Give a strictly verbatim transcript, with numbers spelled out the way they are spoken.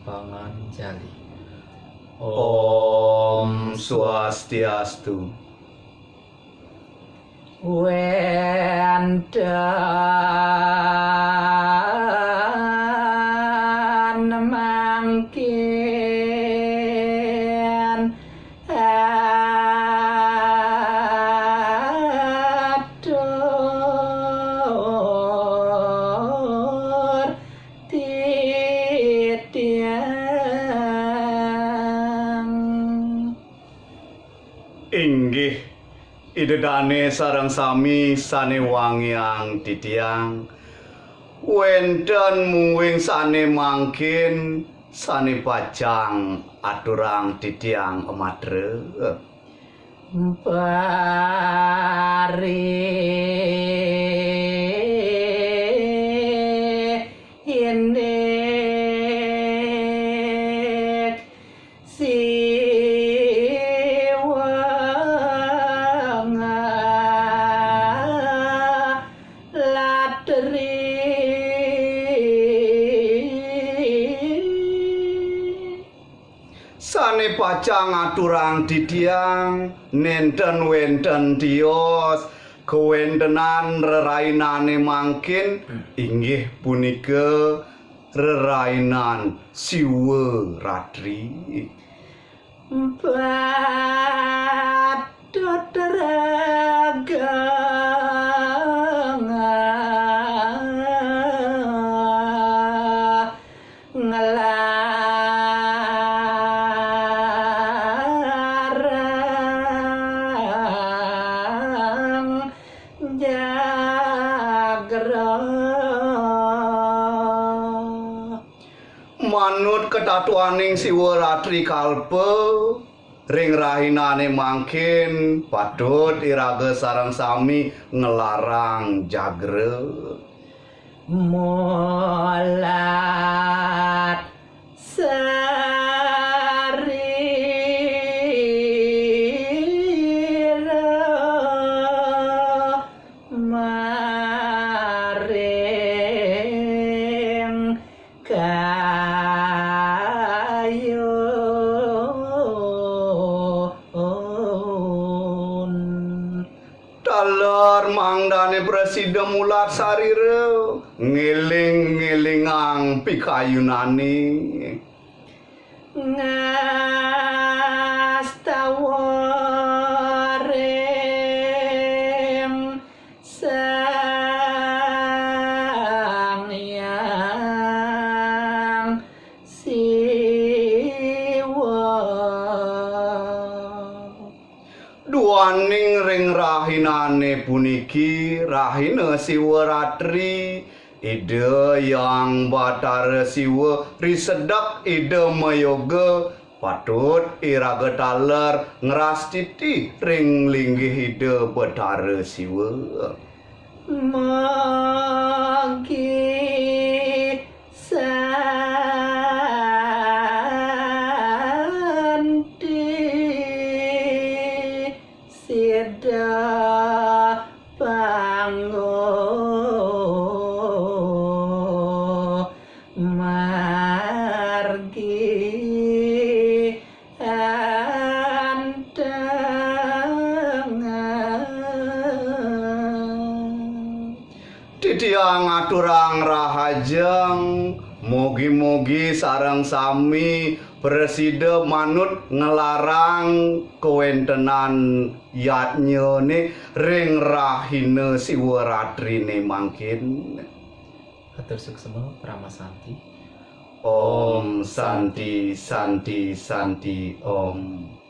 Panganjali. Om Swastiastu. Wénten mangkin atur titiang. Inggih, Ida dané sareng sami sané wangiang titiang, wénten mungguing sané mangkin sané pacang aturang titiang ematra. Pari indik Siwa ngalatri. Sané pacang aturang titiang, nénten wénten tios kawéntenan rerainané mangkin, inggih punika rerainan Siwa Ratri. Patut ragang nglarang jagra. Manut katatuaning Siwa Ratri Kalpa, ring rahinané mangkin patut iraga sareng sami nglarang jagra. Molat sarira maring kayun. Taler mangdané prasida mulat sarira, ngéling-ngélingang pikayunané. Ngastawa ring Sang Hyang Siwa. Duaning ring rahinané puniki, rahina Siwa Ratri, Ida Hyang Batara Siwa risedek Ida mayoga, patut iraga taler ngrastiti ring linggih Ida Batara Siwa. Mugi santi sida panggo margi antengan. Titiang aturang rahajeng, mugi-mugi sareng sami prasida manut nglarang kawéntenan yadnyané ring rahina Siwa Ratriné mangkin. Atur suksma, Parama Santi. Om Santi, Santi, Santi, Om.